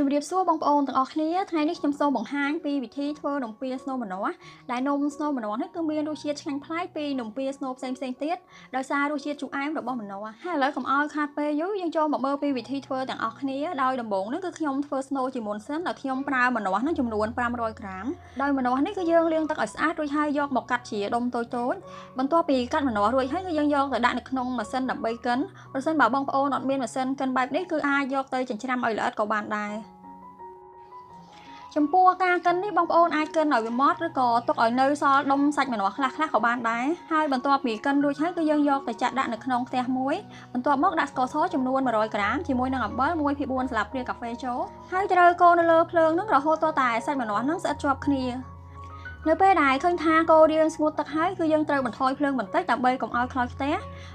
ជំរាបសួរបងប្អូនទាំងអស់គ្នាថ្ងៃនេះខ្ញុំសូមបង្ហាញពីវិធីធ្វើនំពៀស្នូលម្នាស់ដែលនំស្នូលម្នាស់នេះគឺមានរសជាតិឆ្ងាញ់ប្លែកពីនំពៀស្នូលផ្សេងៗទៀតដោយសាររសជាតិជូរអែមរបស់ម្នាស់ហើយឥឡូវកុំឲ្យខាតពេលយូរយើងចូលមកមើលពីវិធីធ្វើទាំងអស់គ្នាដោយដំបូងនេះគឺខ្ញុំធ្វើស្នូលជាមុនសិនដោយខ្ញុំប្រើម្នាស់នឹងចំនួន500ក្រាមដោយម្នាស់នេះគឺយើងលាងទឹកឲ្យស្អាតរួចហើយយកមកកាត់ជាដុំតូចៗបន្ទាប់ពីកាត់ម្នាស់រួចហើយគឺយើងយកទៅដាក់នៅក្នុងម៉ាស៊ីនដើម្បីកិនប្រសិនបើបងប្អូនអត់មានម៉ាស៊ីនកិនបែបនេះគឺអាចយកទៅចិញ្ច្រាំឲ្យល្អិតក៏បានដែរចំពោះការកិននេះបងប្អូនអាចកិនឲ្យវាម៉ត់ឬក៏ទុកឲ្យនៅសល់ដុំសាច់ម្នាស់ខ្លះៗក៏បានដែរហើយបន្ទាប់ពីកិនរួចហើយគឺយើងយកទៅចាក់ដាក់នៅក្នុងខ្ទះមួយបន្ទាប់មកដាក់ស្ករសចំនួន100ក្រាមជាមួយនឹងអំបិល1/4ស្លាបព្រាកាហ្វេចូលហើយត្រូវកូរនៅលើភ្លើងនឹងរហូតទាល់តែសាច់ម្នាស់នឹងស្អិតជាប់គ្នានៅពេលដែលឃើញថាកូររាងស្ងួតទឹកហើយគឺយើងត្រូវបន្ថយភ្លើងបន្តិចដើម្បីកុំឲ្យខ្លោចខ្ទះ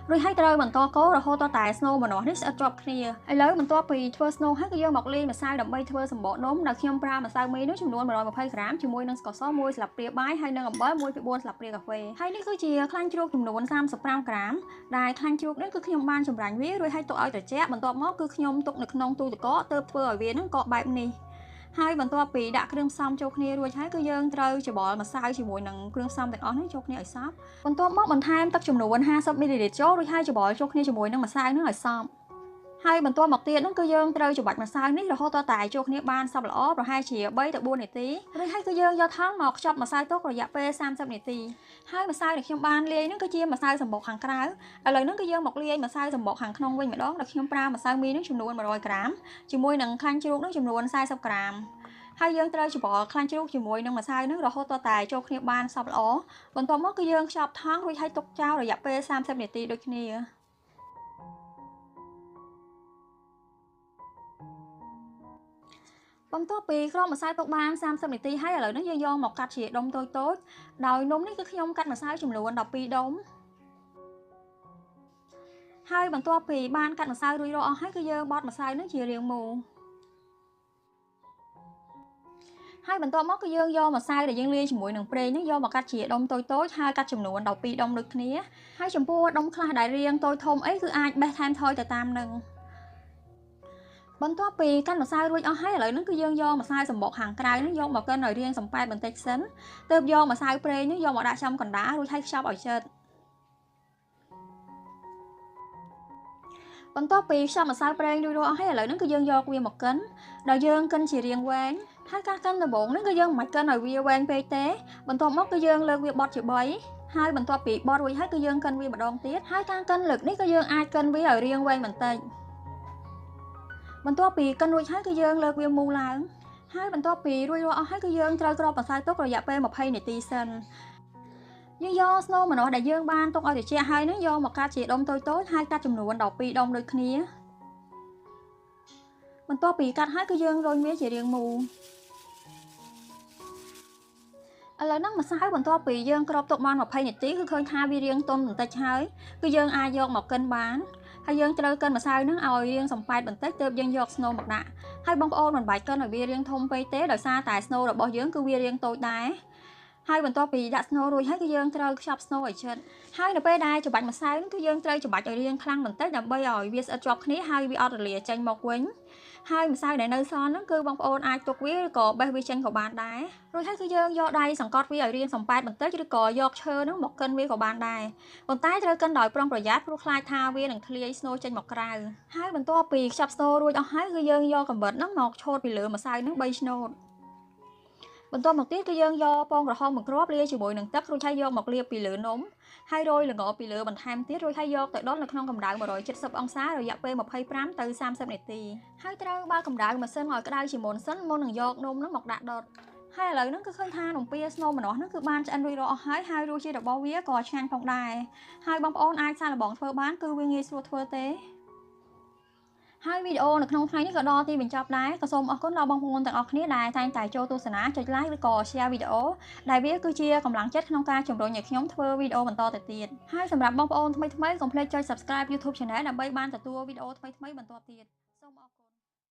រួចហើយត្រូវបន្តកូររហូតទាល់តែស្នូលម្នាស់នេះស្អិតជាប់គ្នាឥឡូវបន្ទាប់ពីធ្វើស្នូលហើយគឺយើងមកលាយម្សៅដើម្បីធ្វើសម្បកនំដែលខ្ញុំប្រើម្សៅមីនោះចំនួន120ក្រាមជាមួយនឹងស្ករស1ស្លាបព្រាបាយហើយនិងអំបិល1/4ស្លាបព្រាកាហ្វេហើយនេះគឺជាខ្លាញ់ជ្រូកចំនួន35ក្រាមដែលខ្លាញ់ជ្រូកនេះគឺខ្ញុំបានចម្រាញ់វារួចហើយទុកឲ្យត្រជាក់បន្ទាប់មកគឺខ្ញុំទុកនៅក្នុងទូទឹកកកទើបធ្វើឲ្យវានឹងកកបែបនេះហើយបន្ទាប់ពីដាក់គ្រឿងផ្សំចូលគ្នារួចហើយគឺយើងត្រូវច្របល់ម្សៅជាមួយនឹងគ្រឿងផ្សំទាំងអស់នេះចូលគ្នាឲ្យសព្វបន្ទាប់មកបន្ថែមទឹកចំនួន50មីលីលីត្រចូលរួចហើយច្របល់ចូលគ្នាជាមួយនឹងម្សៅនឹងឲ្យសព្វហើយបន្ទាប់មកទៀតនោះគឺយើងត្រូវច្របាច់ម្សៅនេះរហូតដល់តែចូលគ្នាបានសព្វល្អប្រហែលជា3ទៅ4នាទីរួចហើយគឺយើងយកថង់មកខ្ចប់ម្សៅទុករយៈពេល30នាទីហើយម្សៅដែលខ្ញុំបានលាយនោះគឺជាម្សៅសម្បុកខាងក្រៅឥឡូវនេះគឺយើងមកលាយម្សៅសម្បុកខាងក្នុងវិញម្ដងដែលខ្ញុំប្រើម្សៅមីនោះចំនួន100ក្រាមជាមួយនឹងខ្លាញ់ជ្រូកនោះចំនួន40ក្រាមហើយយើងត្រូវច្របល់ខ្លាញ់ជ្រូកជាមួយនឹងម្សៅនឹងរហូតដល់តែចូលគ្នាបានសព្វល្អបន្ទាប់មកគឺយើងខ្ចប់ថង់រួចហើយទុកចោលរយៈពេល30នាទីដូចគ្នាបន្ទាប់ពីគ្រាប់ម្សៅទុកបាន30នាទីហើយឥឡូវនេះយើងយកមកកាត់ជាដុំតូចៗដោយនំនេះគឺខ្ញុំកាត់ម្សៅចំនួន12ដុំហើយបន្ទាប់ពីបានកាត់ម្សៅរួចរាល់អស់ហើយគឺយើងបត់ម្សៅនឹងជារាងមូលហើយបន្ទាប់មកគឺយើងយកម្សៅដែលយើងលាយជាមួយនឹងប្រេងនេះយកមកកាត់ជាដុំតូចៗហើយកាត់ចំនួន12ដុំដូចគ្នាហើយចំពោះដុំខ្លះដែលរាងតូចធំអីគឺអាចបេះថែមថយទៅតាមនឹងបន្ទាប់ពីកាត់ម្សៅរួចអស់ហើយឥឡូវនេះគឺយើងយកម្សៅសម្បុកខាងក្រៅនេះយកមកកិនឲ្យរាងសំប៉ែតបន្តិចសិនទើបយកម្សៅប្រេងនេះយកមកដាក់ចំកណ្ដាលរួចហើយខ្ចប់ឲ្យជិតបន្ទាប់ពីខ្ចប់ម្សៅប្រេងរួចរាល់អស់ហើយឥឡូវនេះគឺយើងយកវាមកកិនដោយយើងកិនជារាងវែងហើយការកិនដំបូងនេះគឺយើងមិនបាច់កិនឲ្យវាវែងពេកទេបន្ទាប់មកគឺយើងលើកវាបត់ជា3ហើយបន្ទាប់ពីបត់រួចហើយគឺយើងកិនវាម្ដងទៀតហើយការកិនលើកនេះគឺយើងអាចកិនវាឲ្យរាងវែងបន្តិចបន្ទាប់ពីកិនរួចហើយគឺយើងលើកវាមូលឡើងហើយបន្ទាប់ពីរួចរាល់អស់ហើយគឺយើងត្រូវគ្របម្សៅទុករយៈពេល20នាទីសិនយើងយកស្នូលម្នាស់ដែលយើងបានទុកឲ្យត្រជាក់ហើយនឹងយកមកកាត់ជាដុំតូចៗហើយកាត់ចំនួន12ដុំដូចគ្នាបន្ទាប់ពីកាត់ហើយគឺយើងរញវាជារាងមូលឥឡូវហ្នឹងម្សៅបន្ទាប់ពីយើងគ្របទុកបាន20នាទីគឺឃើញថាវារាងទន់បន្តិចហើយគឺយើងអាចយកមកកិនបានហើយយើងត្រូវកិនម្សៅហ្នឹងឲ្យរាងសំប៉ែតបន្តិចទើបយើងយកស្នូលមកដាក់ហើយបងប្អូនមិនបាច់កិនឲ្យវារាងធំពេកទេដោយសារតែស្នូលរបស់យើងគឺវារាងតូចដែរហើយបន្ទាប់ពីដាក់ស្នូលរួចហើយគឺយើងត្រូវខ្ចប់ស្នូលឲ្យជិតហើយនៅពេលដែលច្របាច់ម្សៅហ្នឹងគឺយើងត្រូវច្របាច់ឲ្យរាងខ្លាំងបន្តិចដើម្បីឲ្យវាស្អិតជាប់គ្នាហើយវាអត់រលាចេញមកវិញហើយម្សៅដែលនៅសល់ហ្នឹងគឺបងប្អូនអាចទុកវាឬក៏បេះវាចេញក៏បានដែររួចហើយគឺយើងយកដៃសង្កត់វាឲ្យរាងសំប៉ែតបន្តិចឬក៏យកឈើហ្នឹងមកកិនវាក៏បានដែរប៉ុន្តែត្រូវកិនដោយប្រុងប្រយ័ត្នព្រោះខ្លាចថាវានឹងធ្លាយស្នូលចេញមកក្រៅហើយបន្ទាប់ពីខ្ចប់ស្នូលរួចអស់ហើយគឺយើងយកកាំបិតហ្នឹងមកឆូតពីលើម្សៅហ្នឹង3ឆ្នូតបន្ទាប់មកទៀតគឺយើងយកពងក្រហមមួយគ្រាប់លាយជាមួយនឹងទឹករួចហើយយកមកលាបពីលើនំហើយរោយល្ងពីលើបន្ថែមទៀតរួចហើយយកទៅដុតនៅក្នុងកម្ដៅ170អង្សារយៈពេល25ទៅ30នាទីហើយត្រូវបើកកម្ដៅម៉ាស៊ីនឲ្យក្ដៅជាមុនសិនមុននឹងយកនំហ្នឹងមកដាក់ដុតហើយឥឡូវហ្នឹងគឺឃើញថានំពៀស្នូលម្នាស់ហ្នឹងគឺបានឆ្អិនរួចរាល់អស់ហើយហើយរសជាតិរបស់វាក៏ឆ្ងាញ់ផងដែរហើយបងប្អូនអាចសាកល្បងធ្វើបានគឺវាងាយស្រួលធ្វើទេហើយវីដេអូនៅក្នុងថ្ងៃនេះក៏ដល់ទីបញ្ចប់ដែរក៏សូមអរគុណដល់បងប្អូនទាំងអស់គ្នាដែលតែងតែចូលទស្សនាចុច like ឬក៏ share វីដេអូដែលវាគឺជាកម្លាំងចិត្តក្នុងការជំរុញឲ្យខ្ញុំធ្វើវីដេអូបន្តទៅទៀតហើយសម្រាប់បងប្អូនថ្មីៗកុំភ្លេចចុច subscribe YouTube Channel ដើម្បីបានទទួលវីដេអូថ្មីៗបន្តទៀតសូមអរគុណ។